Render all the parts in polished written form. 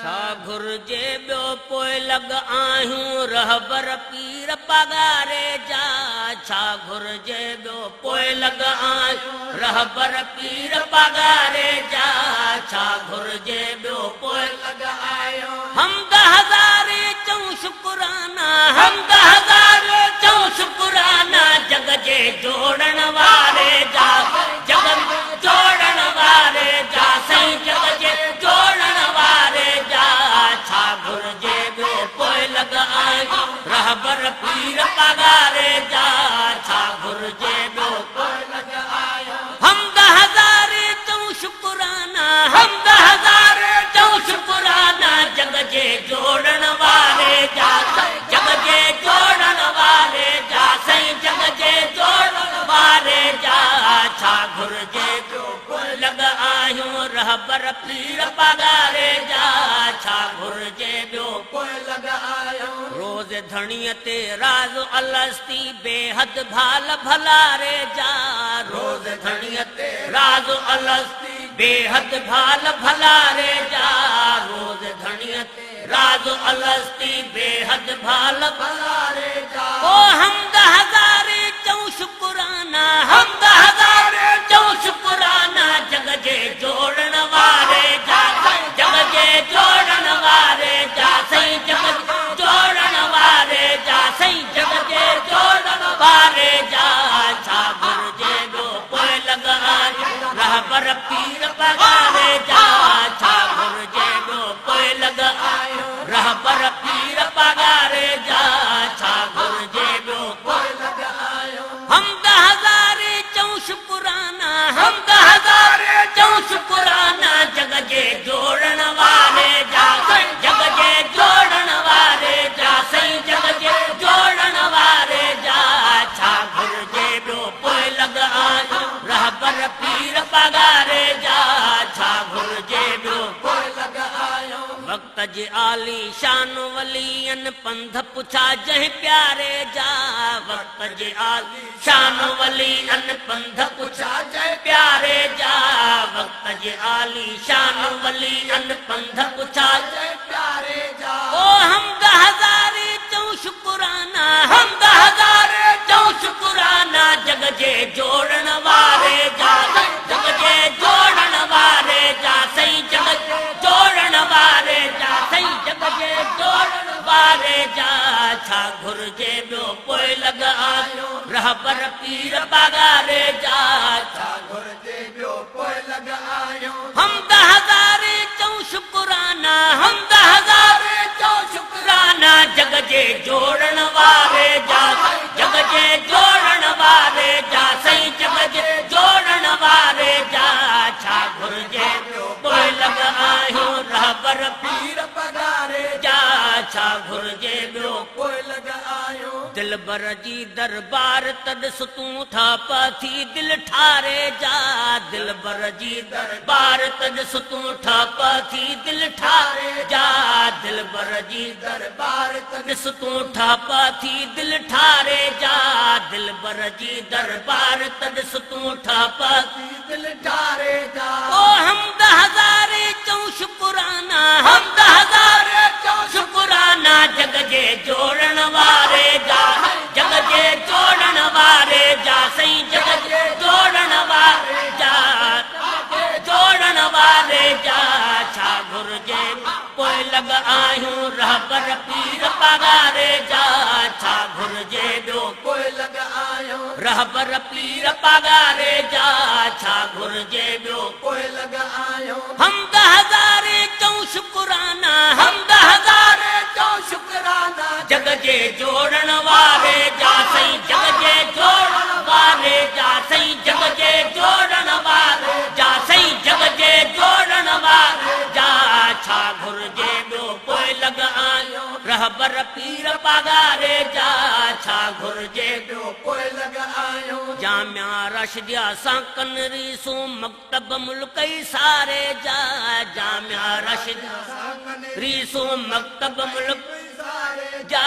ڇا گهرجي ٻيو پوئلڳ آهيون رهبر پير پاڳاري جا. ڇا گهرجي ٻيو پوئلڳ آهيون رهبر پير پاڳاري جا. ڇا گهرجي ٻيو پوئلڳ آهيون. حمد هزارين چئون شڪرانا، حمد هزارين چئون شڪرانا جڳ جي جوڙڻ واري جا. جڳ جوڙڻ واري جا سائين جڳ جي جوڙڻ واري جا. ڇا گهرجي ٻيو پوئلڳ آهيون رهبر پير پاڳاري جا. ڇا گهرجي ٻيو پوئلڳ آهيون. حمد هزارين چئون شڪرانا، حمد هزارين چئون شڪرانا جڳ جي جوڙڻ واري جا. جڳ جي جوڙڻ واري جا سائين جڳ جي جوڙڻ واري جا. ڇا گهرجي ٻيو پوئلڳ آهيون رهبر پير پاڳاري جا. ڇا گهرجي ٻيو پوئلڳ آهيون. روز ڌڻيء تي راز الستي بيحد ڀال ڀلاري جا. روز ڌڻيء تي راز الستي بيحد ڀال ڀلاري جا. روز ڌڻيء تي راز الستي بيحد ڀال ڀلاري جا. او حمد هزارين چئون شڪرانا، حمد هزارين چئون شڪرانا جڳ جي جوڙڻ واري جا. جڳ جي جوڙڻ واري جا سائين جڳ جي جوڙڻ واري جا سائين جڳ جي جوڙڻ واري جا. ڇا گهرجي ٻيو پوئلڳ آهيون رهبر پير پاڳاري جا. ڇا گهرجي ٻيو پوئلڳ آهيون رهبر پير پاڳاري جا. ڇا گهرجي ٻيو پوئلڳ آهيون. حمد هزارين چئون شڪرانا، حمد هزارين چئون شڪرانا جڳ جي جوڙڻ واري جا. جڳ جي جوڙڻ واري جا سائين جڳ جي جوڙڻ واري جا. ڇا گهرجي ٻيو پوئلڳ آهيون رهبر پير پاڳاري جا. ڇا گهرجي ٻيو پوئلڳ آهيون. وقت جي عالي شان ولين پنڌ پڇا جنهن پياري جا. وقت جي عالي شان ولين پنڌ پڇا جنهن پياري جا. وقت جي عالي شان ولين پنڌ پڇا جنهن پياري جا. او حمد هزارين چئون شڪرانا، حمد هزارين چئون شڪرانا جڳ جي جوڙڻ واري جا. جڳ جي جوڙڻ واري جا سائين جڳ جي جوڙڻ واري جا سائين جڳ جي جوڙڻ واري جا. ڇا گهرجي ٻيو پوئلڳ آهيون رهبر پير پاڳاري جا. ڇا گهرجي ٻيو پوئلڳ آهيون. حمد هزارين چئون شڪرانا، حمد هزارين چئون شڪرانا جڳ جي جوڙڻ واري جا. جڳ جي جوڙڻ واري جا سائين جڳ جي جوڙڻ واري جا. ڇا گهرجي ٻيو پوئلڳ آهيون رهبر پير پاڳاري جا. ڇا گهرجي ٻيو پوئلڳ آهيون. دلبر جي دربار ته ڏس تون ٺاپ ٿي دل ٺاري جا. دلبر جي دربار ته ڏس تون ٺاپ ٿي دل ٺاري جا. دلبر جي دربار ته ڏس تون ٺاپ ٿي دل ٺاري جا. دلبر جي دربار ته ڏس تون ٺاپ ٿي دل ٺاري جا. او حمد هزارين چئون شڪرانا، حمد هزارين چئون شڪرانا جڳ جي جوڙڻ واري جا. جڳ جي جوڙڻ واري جا سائين جڳ جي جوڙڻ واري جا. جوڙڻ واري جا. ڇا گهرجي پوئلڳ آهيون رهبر پير پاڳاري جا. ڇا گهرجي ٻيو پوئلڳ آهيون رهبر پير پاڳاري جا. ڇا گهرجي ٻيو پوئلڳ آهيون. حمد هزارين چئون شڪرانا، حمد هزارين چئون شڪرانا جڳ جي جوڙڻ واري جا سائين جڳ جي جوڙڻ واري جا سائين جڳ جي جوڙڻ واري جا سائين جڳ جي جوڙڻ واري جا. ڇا گهرجي ٻيو پوئلڳ آهيون رهبر پير پاڳاري جا. ڇا گهرجي ٻيو پوئلڳ آهيون. جامعه راشديه سان ڪن ريسون مڪتب ملڪئي ساري جا. جامعه راشديه ريسون مڪتب ملڪ ساري جا. جا،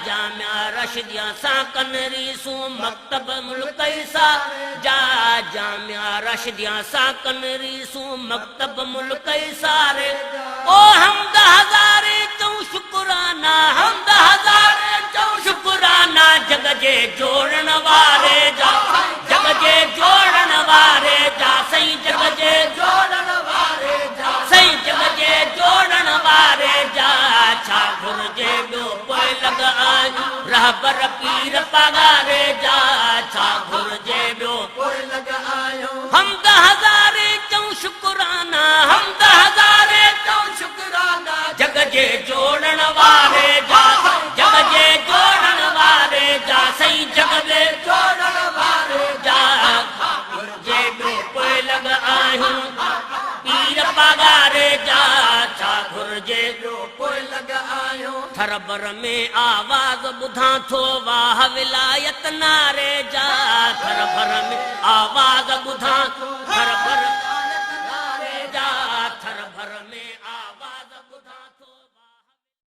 جامعه راشديه سان ڪن ريسون مڪتب ملڪئي ساري جا، جامعه راشديه سان ڪن ريسون مڪتب ملڪئي ساري او حمد هزارين چئون شڪرانا، حمد هزارين چئون شڪرانا جڳ جي جوڙڻ واري جا، جڳ جي جوڙڻ واري جا، سائين جڳ جي جوڙڻ واري جا، سائين جڳ جي جوڙڻ واري جا، ڇا گهرجي ٻيو پوئلڳ آهيون رهبر پير پاڳاري جا، ڇا گهرجي ٻيو پوئلڳ آهيون. حمد هزارين چئون شڪرانا، حمد هزارين چئون شڪرانا جڳ جي جوڙڻ واري جا، جڳ جي جوڙڻ واري جا، سائين جڳ جي جوڙڻ واري جا، گهرجي ٻيو پوئلڳ آهيون پير پاڳاري جا، ڇا گهرجي ٻيو پوئلڳ آهيون. ٿر بر ۾ آواز ٻڌان ٿو واهه ولايت نعري جا، ٿر بر ۾ آواز ٻڌان ٿو، ٿر بر